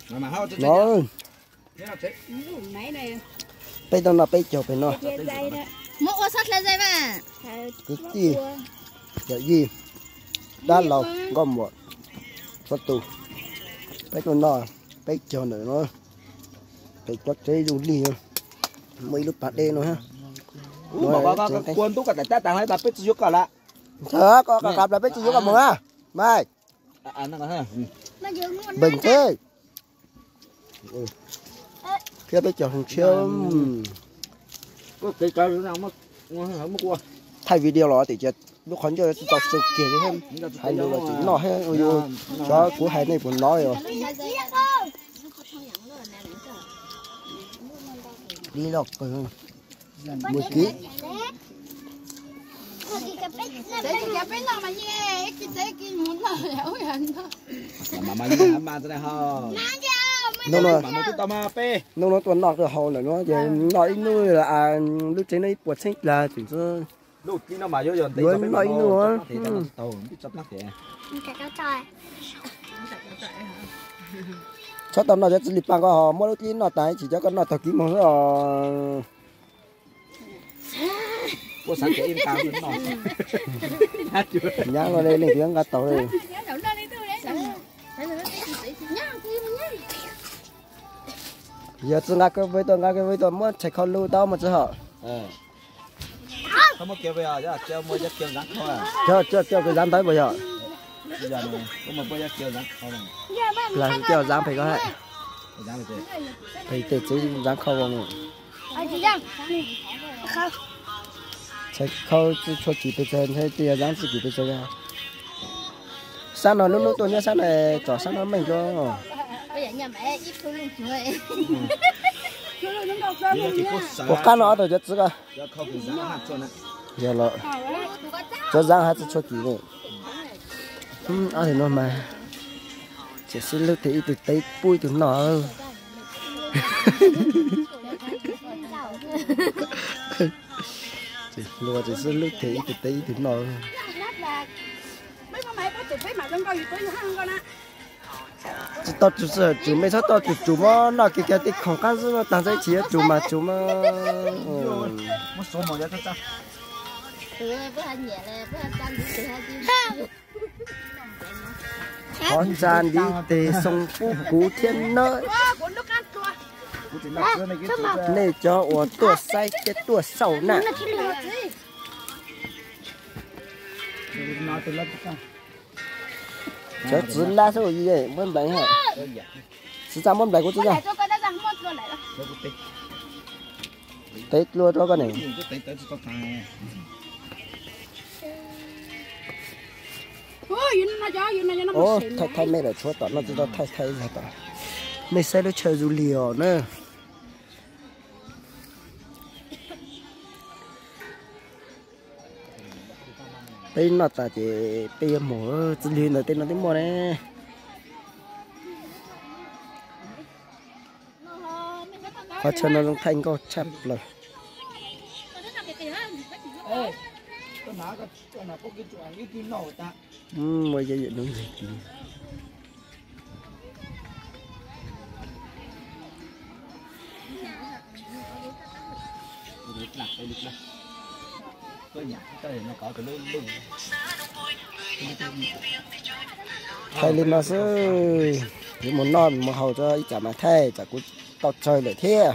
No, peb tuaj noj peb caug pem no. Kwv tij, yawm yij, dab laug, nkauj muam, txhua tus, peb tuaj noj peb caug ntawm no. Pem tsob tsev zoo li, muaj ib lub pas dej no. Kua ntub koj tais tab tas peb tsis yuav koj lawm. Ntxawm, koj qab plas peb tsis yuav koj mus na. Mai, npeem thiab. Thiab peb cov hloov tshiab. Thaij video los tias lub qhov ncauj tsis tau su kiag li, hais lus los tsis noj thiab. Xyov kuv hais nej puas hnov os. Li loj kawg, mus kiv. Hnub no tuaj noj hauv lawm no ces noj ib hnub, lub tsev no ib puas txheeb plas tseem yuav noj ib hnub. Txhob tau noj cov txiv li paj ko ho muab lub tib noj tas tsis cov koj noj taug kiv moog xwb os. Nyab los li leej twg nqa taug li. Yog tsis nqa koj peb tuaj, nqa koj peb tuaj muab tshais khau lug tau mas tsis hom. Coj coj zav ntawd puas yog? Coj zav pem ko, pem tej txiv zav khau. Tshais khau tsis tshua kim pes tsawg, ntshe tej zav tsis kim pes tsawg. Sab no lub hnub tuaj nyob sab no, tsom sab no meej ko. Puas qab no ob tug cov txiv ko? Yog los, cov zav hab tsis tshua kim li. Ob tug no mas tseem sib hlub thiab ib tug teb pub ib tug noj. Luag tseem sib hlub thiab ib tug teb ib tug noj. Tsis tau tsum, tsum me txhob tau tsum, tsum mas noj kiag kiag tej khoom qab xwb, tag ntshe tsis yuav tsum mas tsum mas. Qhov ntxa ntiv tes xoo pub kuv thiab nawb. Nej cov uas tuaj saib thiab tuaj xauj na. Cov txiv lab xwb, muab nplaim. Txiv txaj muab nplaim kuv txiv txaj. Tev dlua rau koj ne. Thaij thaij mej lawm tshuav tom no tsis tau thaij thaij zag tom. Mej saib lub chaw zoo li os na. Peb noj tas ces peb yuav mus, txiv li ntawd tej no twb muaj ne. Qhov chaw no zoo thaij nkauj tshaj plaws. Muaj yaj yam nuj nqis kiv. Thaij li no xwb, yuav mus noj mus haus tso ib tsam mas thaij, tsam kuv tau tsawg lawm thiab.